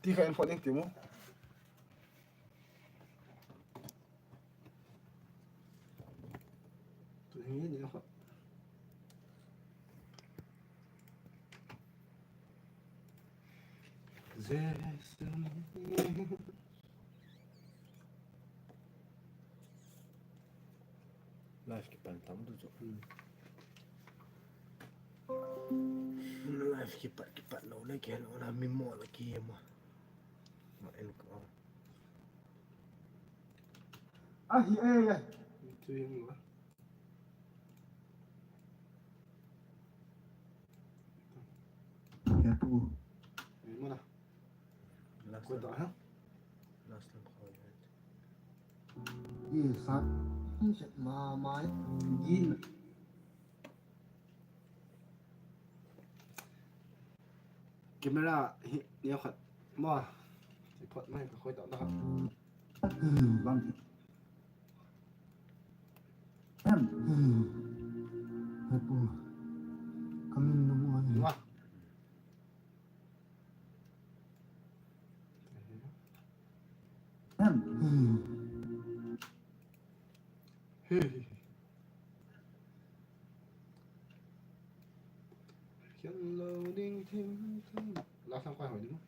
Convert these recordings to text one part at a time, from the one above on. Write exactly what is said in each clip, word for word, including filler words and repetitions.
Ti kha en phot ding ti mu. Tu hi ni kha. Jesu. Live kipan tam tu chu. Hmm. Live kipat, kipat lo le kihel lo la mi mawl a ki em a. Ma en ko. Ahi e. Tu hi ma. He pu. Ei ma la. Last time. Last time. Isa, set ma mai, gin. Camera hi, ni khat. Ma. Ti phot mai ka khoi ta da. Bang. Em. He pu. Ka min nu mu a ni. Wa. Em. He. Khen lo ding thim thim. La sang kai hoi ding.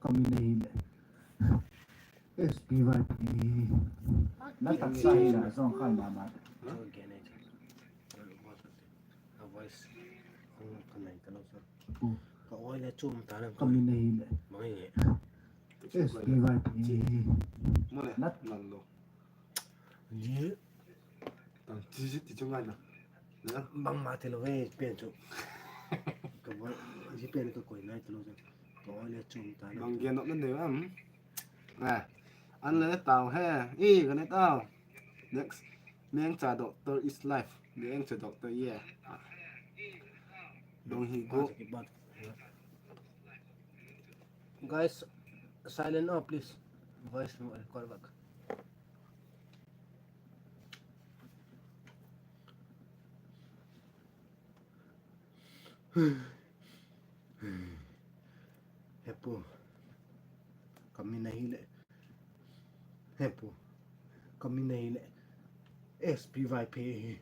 Ka min ahileh S P Y P. La taksa hi la zong khan ma ma. Ka min ahileh S P Y P. La nang lo. Ni. Tang chi chi ti chu ngai na. Bangma ti lo ve pen chu. Ka bol ji pen ka koi nai ti lo chu. Ka oi le chum ta na. Bang gen nok na nei am. A. An le tau he. I ka ne tau. Next. Mengcha doctor is life. Mengcha doctor, yeah. Dong hi go. Guys, silent off, please. Voice record back. He pu. Ka min ahileh. He pu. Ka min ahileh S P Y P hi.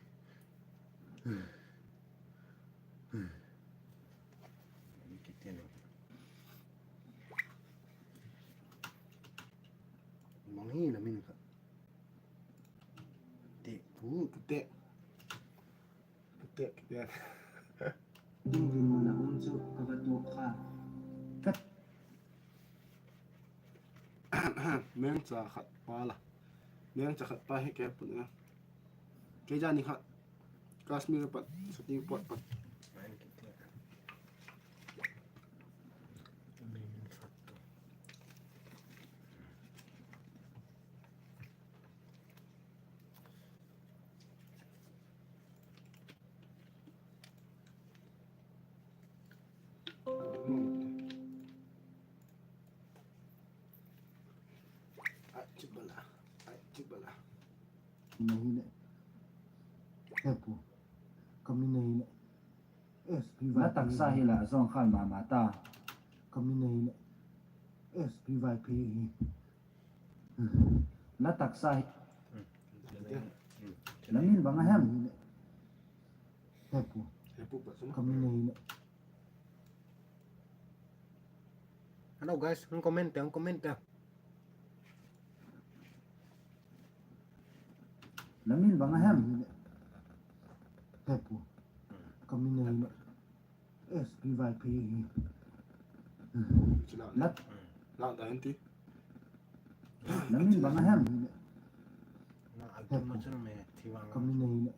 Bang hi la min kha. Te pu. Te. Te, te. Ding ding mun a um chu ka va tuak kha. Mengcha khat pa la. Mengcha khat pa hi ke pun na. Kei jani khat Kashmir pat, shooting pot pat. Ai, chibala. Ai, chibala. Ka min ahileh. He pu. Ka min ahileh. S P Y P. La taksa hi la zong khan ma ma ta. Ka min ahileh. S P Y P hi. La taksa hi. La min bang a hem? He pu. Ka min ahileh. Hello guys, hung comment te, hung comment te. La min bang a hem? He pu. Ka min ahileh S P Y P hi. La, la da hen ti. La min bang a hem? He pu. Ka min ahileh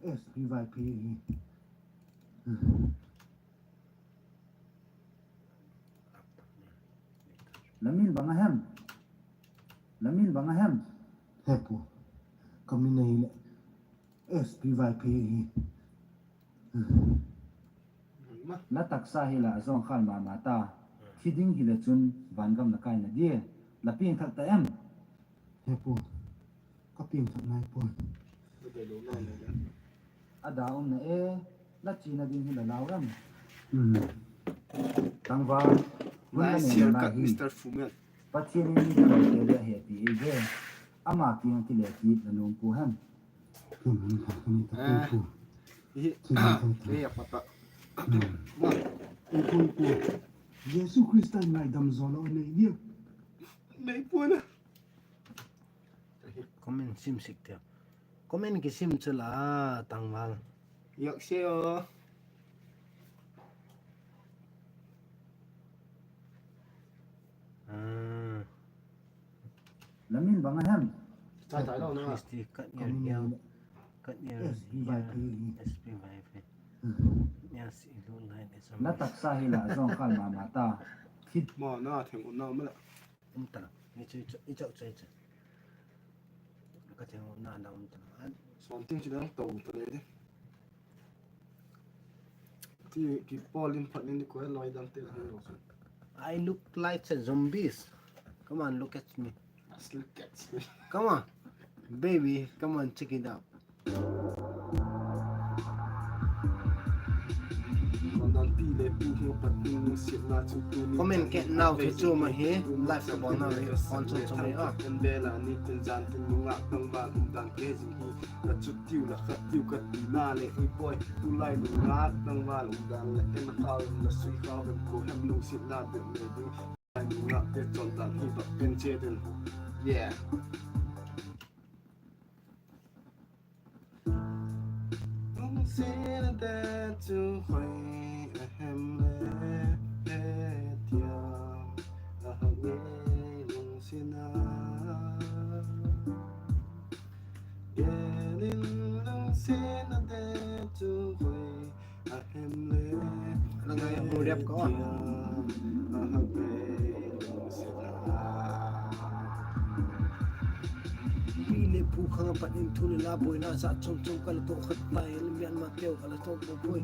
S P Y P hi. La min bang a hem? La min bang a hem? He pu. Ka min ahileh S P Y P hi. La taksa hi la zong khan ma ma ta. Thi ding hileh chun van gam la kai na dia. La piang thak ta em? He pu. Ka piang thak nai puai. A da um na e. La chiana ding hi la lau ram. Tangval, hun la nei na hi. Pathian in mi tamte le a hepi ei ve. Ama kiang ti le ti la nuam pua hem. Jesu Khrista ngaidam zaw lo nei dia. Nei pua'n a. Comment sim sik tia. Comment kisim chu la, tangval. Yak se o. La min bang a hem? Christy, cut your hair. Cut your hair. S P Vaiphei. Yes, it look like it's a mess. La taksa hi la zawngkhal ma ma ta. Fit ma na theng u na ma la. Um ta la. Ni chu i chau chai chu. Ka theng u na na um ta la. Something chu dang to ta le de. Ti ki pawl in phat in di ko loi dang te hang lo chu. I look like a zombies. Come on, look at me. Look at me. Come on. Baby, come on, check it out. Comment ke nau ke chu ma hi, live ka bawl nau le, on chu chu mai a. Yeah. Lungsiat a det chu hoi a hem le, he tia a hak ngei lungsiat a. Gen in lungsiat a det chu hoi a hem le, la ngai a mu rep ka. Pi le pu khang a pat in thu le la buaina zat chom chom ka la tawh khat tai, Myanmar teu ka la tawh buai.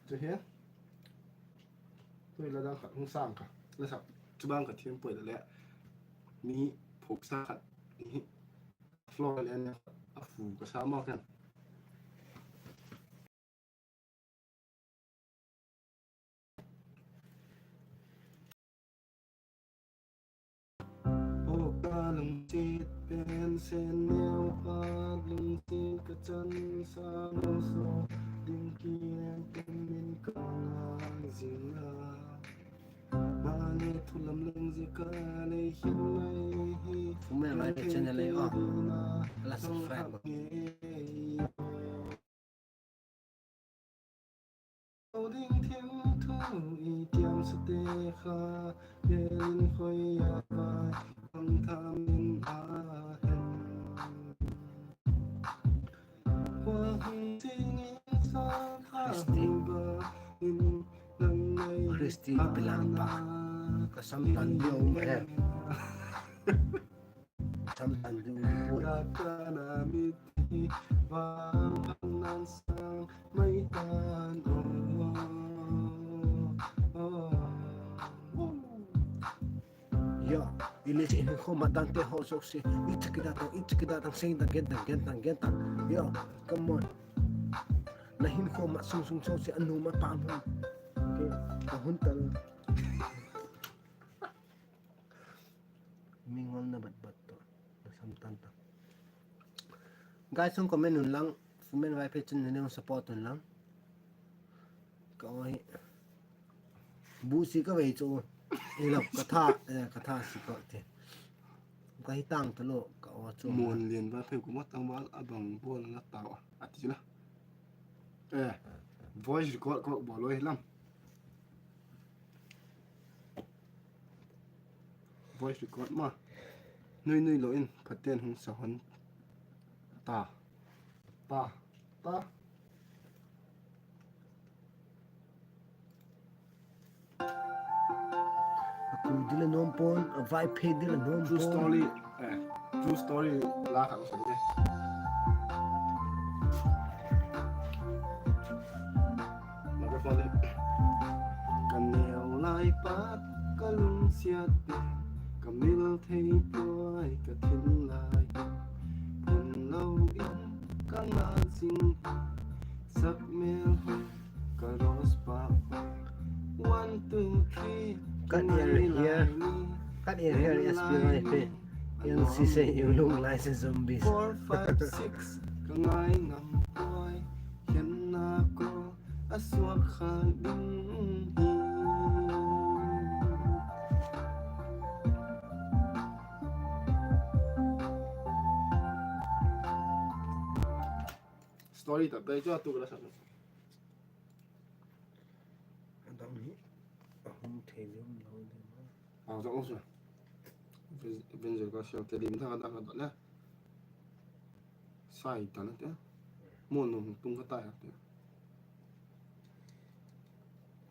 Chu hi. Tui la dang khat hung sâng ka. La sak chu bang ka thiam puai le le. Mi phoksa khat hi. Floor le ne a fu ka sa ma khan. Aw ka lungsiat pen sen neu a, lungsiat ka chan sa lo so, ding ki nen pen min ka ngai zing a. Mane thu lam leng zia ka lei hin mai hi. Fumel Vaiphei channel ei a, la subscribe. Ding thim thu i tiam sate kha, pen khoi a pai, bang tham in a hen. Khua hung sing in sa tha hung ba in, nang mai Christy a pilang pa. Ka sam tan diu he. Sam tan diu. Ka ka na mit hi vang vang nan sang mai tan o. Yo, i le che hin kho ma dan te ho sok si. I chakida tang, i chakida tang, sing tang, gen tang, gen tang, gen tang. Yo, come on. Na hin kho ma sung sung sok si, a nu ma pa mu. Ka hun tan. Mi ngol na bat bat to. Na sam tan ta. Guys, hung comment un lang, Fumel Vaiphei channel hung support un lang. Ka aw hi. Bu si ka vei chu. I lo ka tha, eh, ka tha si ka ti. Ka hi tang ta lo, ka aw chu. Muanlian Vaiphei ku ma tang val a bang bawl la tau a, a ti la. Eh, voice record ka bawl lo hi lam. Voice record ma. Nui nui lo in, Pathian hung sa hon ta. Ta. Ta. A ku dil a nuam pua'n, a Vaiphei dil a nuam pua'n. True story, eh, true story la kha ka sa de. Microphone le. Ka neu lai pat ka lungsiat te, ka mil thei tuai ka thin lai. lo in ka ngan sing, sak mel hoi, ka rose pa hoi. One, two, three, cut here, here. Cut here, here, S P Y P. Yan si se, you look like a zombie. Four, five, six, ka ngai ngam hoi, khen na ko. A suak kha ding hi. Story tak kai chu a tu ka la sak. A dang hi a hung thei ding lo ding. Ang zak lo sa. Benzel ka sial te lim thang a dang a dot le. Sai ta na te. Mo nung tung ka tai a te.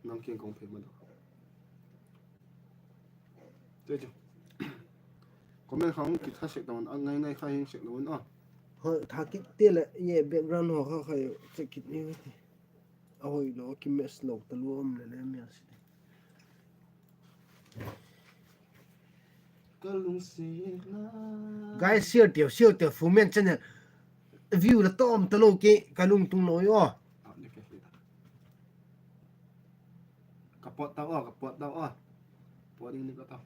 Nang kiang kong phe ma dok. Te chu. Comment kha hung kit kha sek ta un, a ngai ngai kha hing sek lo un a. Hoi, tha kit te le, ye background ho kha kha check kit ni ti. A hoi lo, ki mess lo ta lu um le le mi a si. Ka lungsiatna. Guys, share teu, share teu, Fullman Channel. View la tawm ta lo ki, ka lungtung lo i aw. Ka pot tau aw, ka pot tau aw. Pot ding ni ka tau.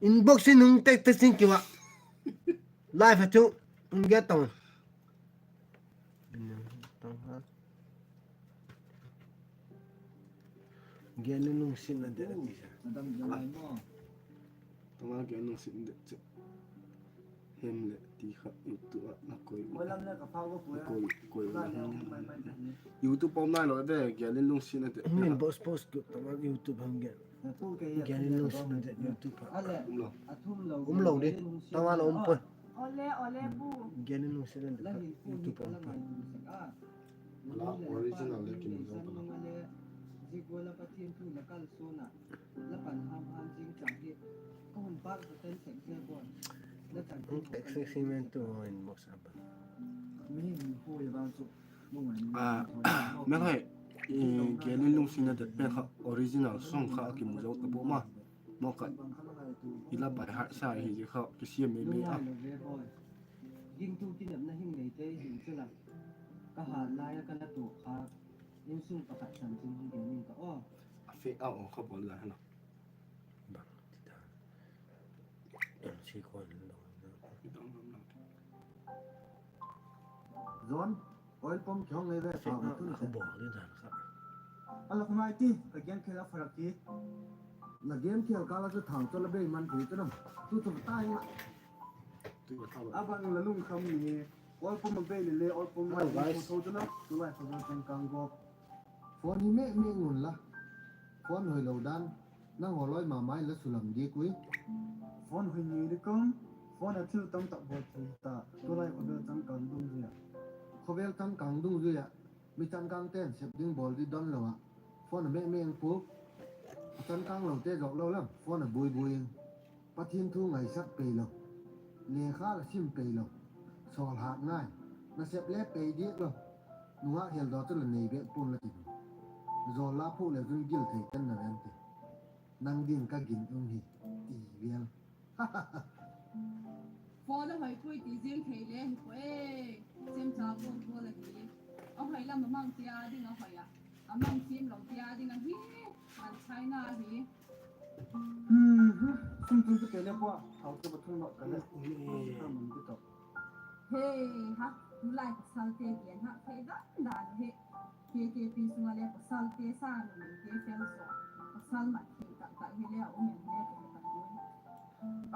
Inbox in hung text, text in kiu a. Live a chu hung get tau. Gen in lungsiatna de ti sa. Tama gen lungsiatna de chu. Hem le ti kha YouTube ah na koi. Koi lam le ka phau ko koi. Koi, koi lam. YouTube pom nai lo de, gen in lungsiatna de. Min post post ko tama YouTube ham gen. Gen in lungsiatna de YouTube ha. Um lo. Um lo di. Tama lo um poi. Gen in lungsiatna de YouTube ha um poi. La original le kin zo ta la. Experiment to inbox apa. Ah, me khai, i, gen in lungsiatna de pen kha original song kha a kimu zo ta pua ma. Mo kha, i la by heart sa hi kha, kisiam me me a. Gingtu kinepna hing nei te hin chu la. Ka hat lai a ka la tuak kha. Insung pakhat chanchin hung gen ning ka aw. A fake out aw kha bawl dan halo. Bang ti dan. M C ko lo. Zon, oil pump ki hong nei ve, fake out a bawl dan kha. A lak ngai ti, ka gen khel a pharak ti. La game khel kâl a chu thang chu la bei man thei chu nam. Tu chu tai la. A bang la lungkham ni. Oil pump a bei le le, oil pump a bei le le, tu lai pha changkâng gawp. Phone hi meh meh ngun la. Phone hoi lo dan. Nanghaw lawi ma ma in la sulam diak ui. Phone hoi ni di kam. Phone a thil tam tak bawl thei ta. Tu lai khawvel changkâng dungzui a. Khawvel changkâng dungzui a. Mi changkâng ten sep ding bawl di don lo a. Phone a meh meh ing pu. A changkâng lo te zawk lo lam. Phone a bui bui ing. Pathian thu ngaisak pei lo, lekha la sim pei lo, sawl hâk ngai, nasep le pei diak lo, nungak hel daw chu la nei bek pua'n la ti. Zawl la phuak le zun gil thei ten na ven ti. Nang ding ka gin um hi, ti vial. Phone a hoi pui ti ziang thei le hi pua e. Semcha gual gual ahi. A hoi lam a mang tia ding a hoi a. A mang thiam lo tia ding ahi. An China ahi. Sum tun tu kei le pua, thau chu pathum lo ka le. Ka mun tu to. He ha, tulai pasalte gen ha, thei dan dan hi. K K P sunga le pasalte sa nunung te fel zo. Pasal mat thei tak tak hi le a um em le ka he ta pui.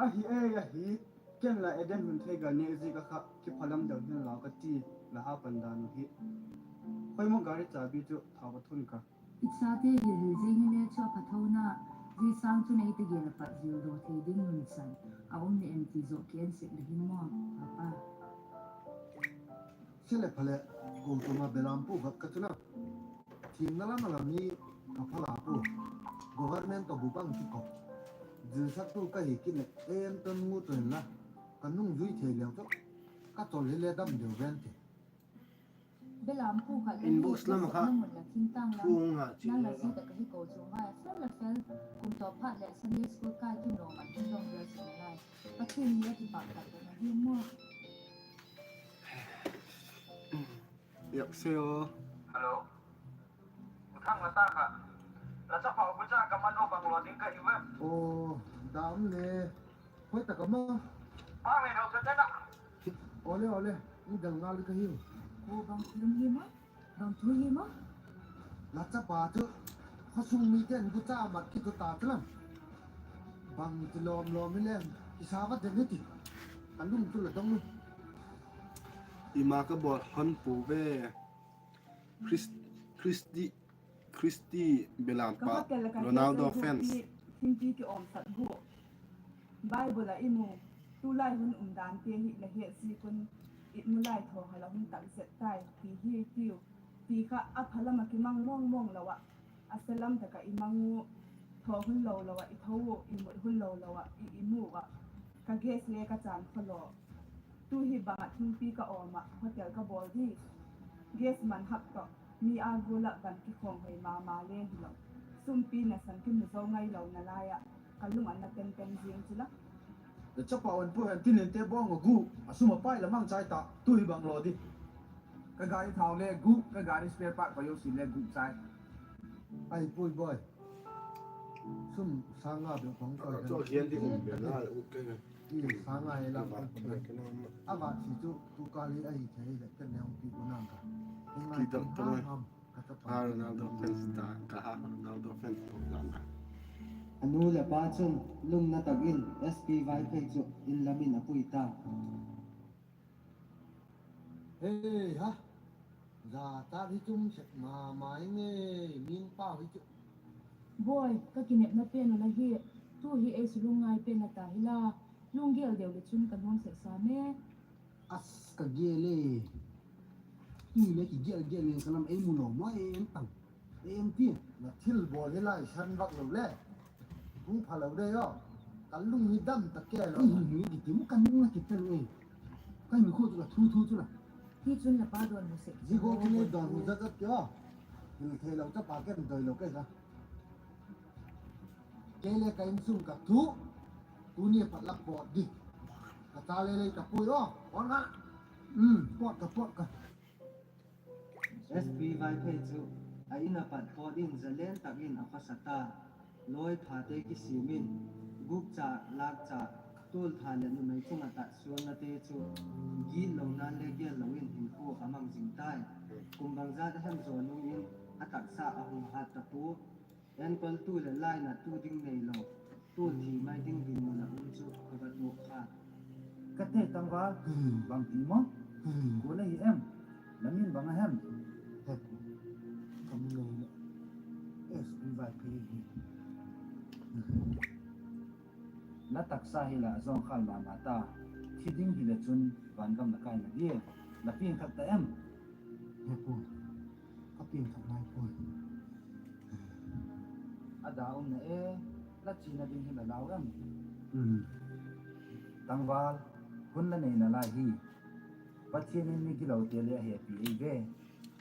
Ahi e, ahi. Ken la Eden hun thei ga ne zi ka kha, kiphalam deu hin lau ka ti, la ha pan dan u hi. Khoima gari chabi chu thau pathum ka. I chate hilhil zing hi le chu a pha tho na, zia sâng chun ei tegel a pat zildaw thei ding nunsan a um ni em ti zawk ki en sek le hin maw, papa? Sia le pha le, kum kum a belam pu khat ka chun a, thiamna lam a la mi ka pha la pu, government tawh bu bang kikop, zilsaktu ka hi kit leh ei en ton ngut inla, ka nungzui thei leu chu, ka chawl hi le dam deu ven ti. Belam pu khat le inbox lam kha mun la thim tang lam. Nang la si tak ahi ko chu mai a fel la fel. Kum tawp phat leh Sunday school kai ki nuam a, hung dong vel sung lai. Pathian ni a kipak tak ding a hi maw. Yak se o. Hello. Thang la ta kha. La chapa u bu cha ka man o bang lo ding ka hi ve. O, dam le. Hoi ta ka ma. Pa me no se te na. Ole, ole. Ni dal ngal ka hi. O bang film hi ma. Bang thu hi ma. La chapa chu. Khosung mite'n bu cha mat ki tu ta chu lam. Bang ti lawm lawm hi le. Kisa va den hi ti. Ka lung chu la dong. Ima ka bawl hon pu ve. Chris-, Christy, Christy Belam pa, Ronaldo fans. Thingpi ki awmsak gu. Bible ah i mu, tulai hun um dante hi la het ziak un, i mu lai thaw kha la hun tak zet tai, ti hi tiu, ti kha a pha lam ah kimang mawng mawng lo ah, a se lam tak ah i mang u, thaw hun lo lo ah i tho u, i mut hun lo lo ah i, i mu ah, ka gas le ka chan kha lo. Tu hi bang ah thingpi ka awm ah, hotel ka bawl di. Gas man hak tawh, mi a gual ah ban kikhawng hoi ma ma le hilo. Sumpi nasan kimu zo ngai lo na lai ah, ka lung a na pen pen ziang chu la. La chapa un pu hen tin inte bawng a gu, a sum a pai la mang chai ta, tu hi bang lo di. Ka gari thau le gu, ka gari spare part pa yo si le gu chai. Ai pui boy. Sum sanga bel khong koi. Chu hian di um bel na u ke. Ti sanga e la. A va thi chu tu ka li ai thei le kan ne ong ti ko nang ka. Ti dam ta lo. Ka ta pa. Ha Ronaldo fans ta, ka ha Ronaldo fans ta. A nu le pa chun lungna tak in S P Vaiphei chu in lam in a pui ta. Hei ha, za ta hi chum sek ma ma ing e, min pau hi chu. Boi, ka kinepna pen u la hi, tu hi ei su lungngai pen a ta hi la, lunggel deu le chun ka nuam sek sa me. As ka gel e. Tu le kigel gel le ka lam ei mu lo ma e em tang. Em ti, la thil bawl hi lai san vak lo le. Hung pha lo de aw. Ka lung hi dam ta ke lo. Hung hi di ti mu ka nung la ki tel e. Ka mi khu chu la thu thu chu la. Hi chun la pa don mu sek. Zi go ki le don mu zat zat ke aw. Hil thei lo cha pa ken doi lo ke sa. Ke le ka insung ka thu. Tuni pat la pawt di. Ka cha le le ka pui aw. Pawt ka. Um, pawt ka, pawt ka. S P Vaiphei chu a in a pat pawt in zalen tak in a khawsa ta. Lawi phate kisiam in, gukcha, lâkcha, tualtha leh numei chung ah tatsualnate chu gitlona'n le gel lo in hinkhua a mang zing tai. Kum bangzat a hem zawnung in a taksa a hung hat ta pua. Enkoltu leh lainattu ding neilo, tualtha mai ding dinmun ah um chu ka va tuak kha. Ka te tangval, bangti maw? Kua la hi em? La min bang a hem? He, ka min le S P Vaiphei hi. La taksa hi la zawngkhal ma ma ta, thi ding hileh chun vangam la kai na dia, la piangthak ta em? He pu, ka piangthak nai puai. A da um na e, la china ding hi la lau em? Tangval, hun la neina lai hi. Pathian in mi gilote le a hepi ei ve.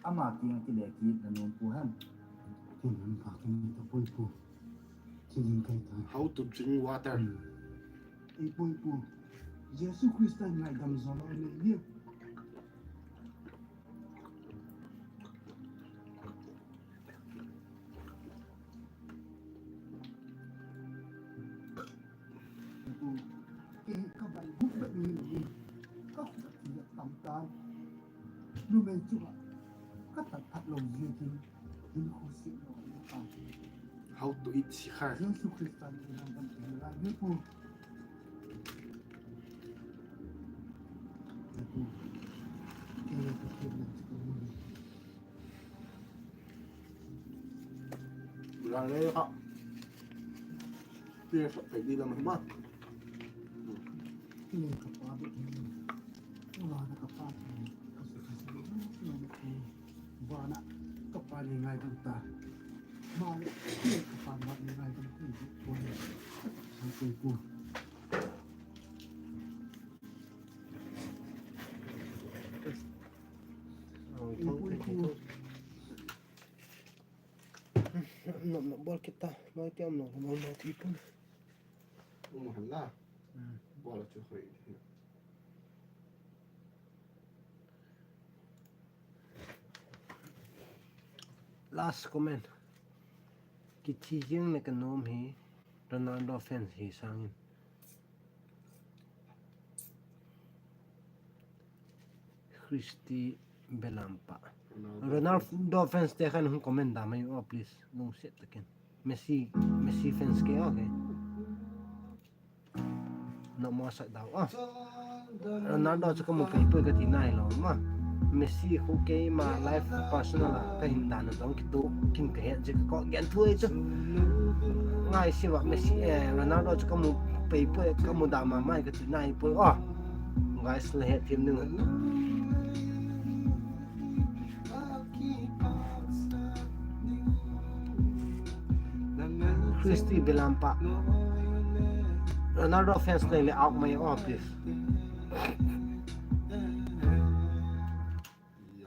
Ama kiang a kile kit la nuam pua hem? Tin hun pha ka nei ta puai pu. Thi ding kai ta. How to drink water. Ei puai pu. Jesu Khrista in ngaidam zaw lo nei dia. Kei ka bai buk bek ni lo in, ka khut a thil tam tan. Numei chung ah ka tat phat lo ziakin, in khusia lo ni ta. How to eat sikhar. Jesu Khrista in ngaidam ti la ni pu. Ni pu. Kei ka thil na ti ko ni. Lalei kha. Ti sa pe di lam ma. Ti ka pa bu. Wa na ka pa. Ka su ka su. Wa na ka pa ni ngai dang ta. Ma ni ka pa ma ni ngai dang ti. Wa na. Sa ku ku. Ipui, Nop nop bawl kit ta, loi ti am lo, lo mo ti pun. Um, han la. Hmm. Bawl chu khoi. Last comment. Kithi ziang le ka nuam hi, Ronaldo fans hi sangin. Christy Belampa. Ronaldo fans te khan hung comment da mai aw, please. Lungsiat takin. Messi, Messi fans ke aw ke. Nop mo sak dau a. Ronaldo chu ka mu pei puai ka ti nai lo ma. Messi khu keima life personal a ka hin dan a dong kitu kin ka het chu ka ko gen thu ei chu. Ngai si va Messi, eh, Ronaldo chu ka mu pei puai ka mu da ma mai ka ti nai puai a. Guys, la het thiam ding. Christy Belampa. Ronaldo fans nei le out mai aw, please. Ih,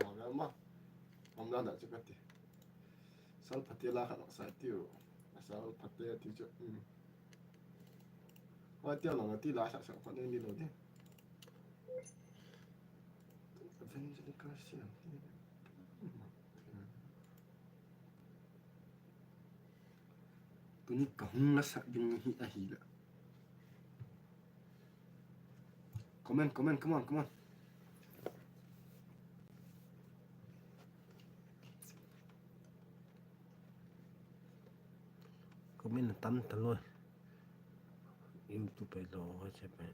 hawm em a. Hawm dan dah chu ka ti. Sal phate la khat sa tiu. A sal phate ti chu. Hmm. Hoi tia lo ti la sak sak phat ni lo di. Evangelical siam. Tuni ka hung la sak ding hi ahi la. Comment, comment, come on, come on. Comment a tam ta loi. YouTube ei lo, WhatsApp ei.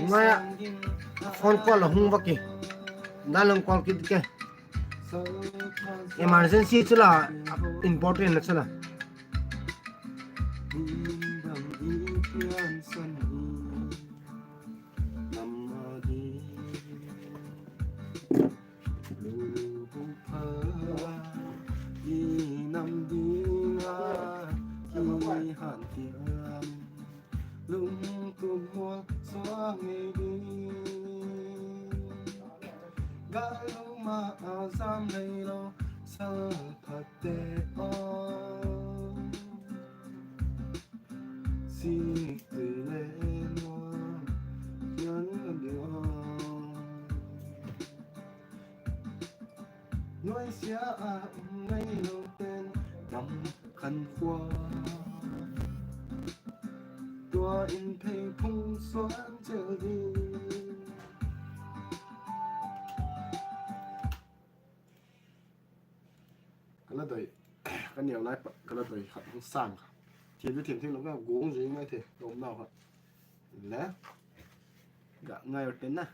Ngai a, phone call a hung vak i. Nalung call kit ke. Emergency chu la, important na chu la. Lu bu pha i nam ding a ki han ti am, lungtup mual suak ngei ding. Gal lum a zam lei lo, sal phate aw. Sik tui le nuam hian a ding aw. Nuaisia a um ngei lo ten dam khan khua. Tua in phei phung suan chel ding. Ka la doi, ka neu lai pa, ka la doi khat hung sâng kha. Thiam, thiam thing lo ka guang zing mai thei, ka um nau kha. Le, ga ngai ur ten na.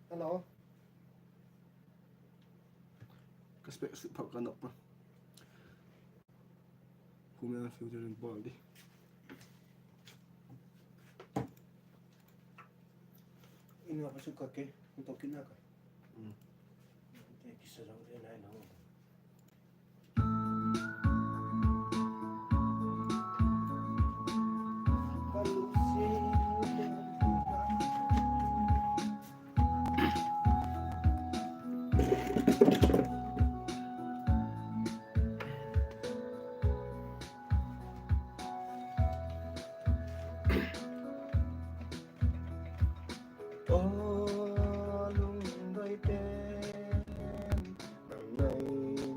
Hello. Ka spec sut phak ka nop pa. Kumel featuring Paul di. Ina ka sut ka ke, to kina ka. Hmm. Te kisa jong te nai lo. Aw lungdoi pen, nang nai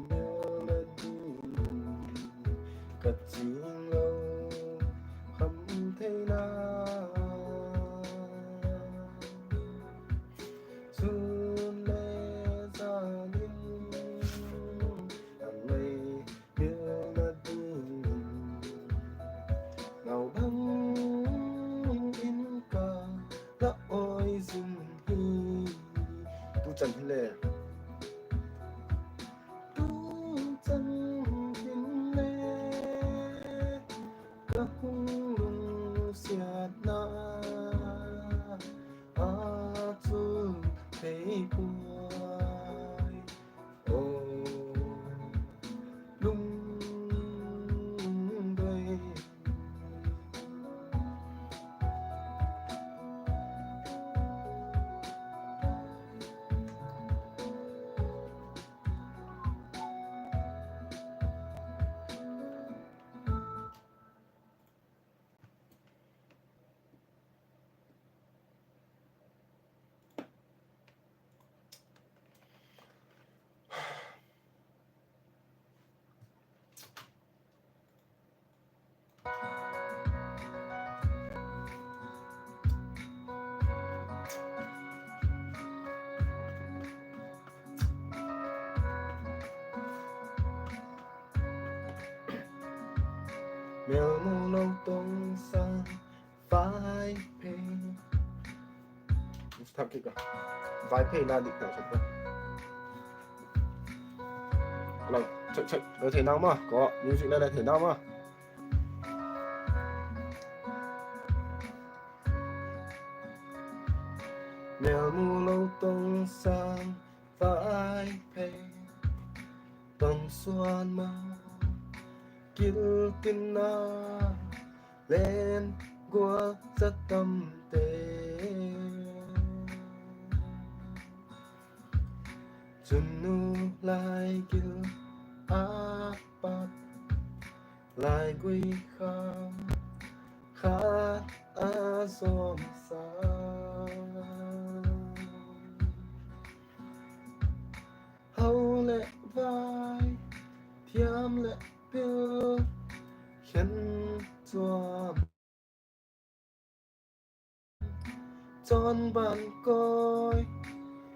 neu la ding, ka ching lo kham theina. Sun le zan in siatna a chu thei puai. O, lungdoi. Mêlmu lo tong sâng, Vaiphei. Thak kit a. Vaiphei la dik tak sek a. Lo, check, check. Lo thei nau ma, ko music la la thei nau ma. Mêlmu lo tong sâng, Vaiphei tong suan ma, gil tin a len gual za tamte. Chun nu lai gil a pat, lai gui kham khat a zawm sa. Hau leh vai, thiam leh pil, khen chuam, chawn ban kawi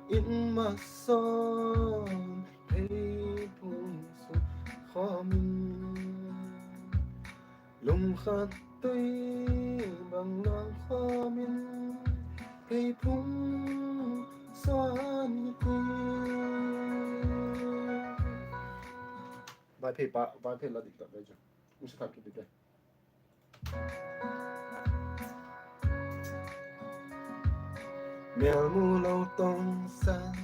in, masawn pheiphung suk khawm in, lungkhat tui bang lawng khawm in, pheiphung suan hi. Vaiphei pa, Vaiphei la dik tak ve chu. Music thak kit ding te. Mêlmu lo tong sâng,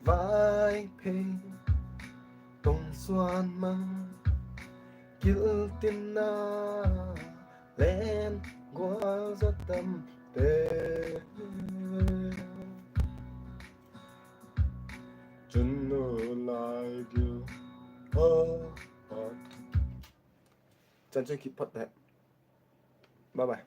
Vaiphei tong suan ma, gil tin a len gual za tamte. Chun nu lai gil a pat. Chan chu kiphat he. Bye bye.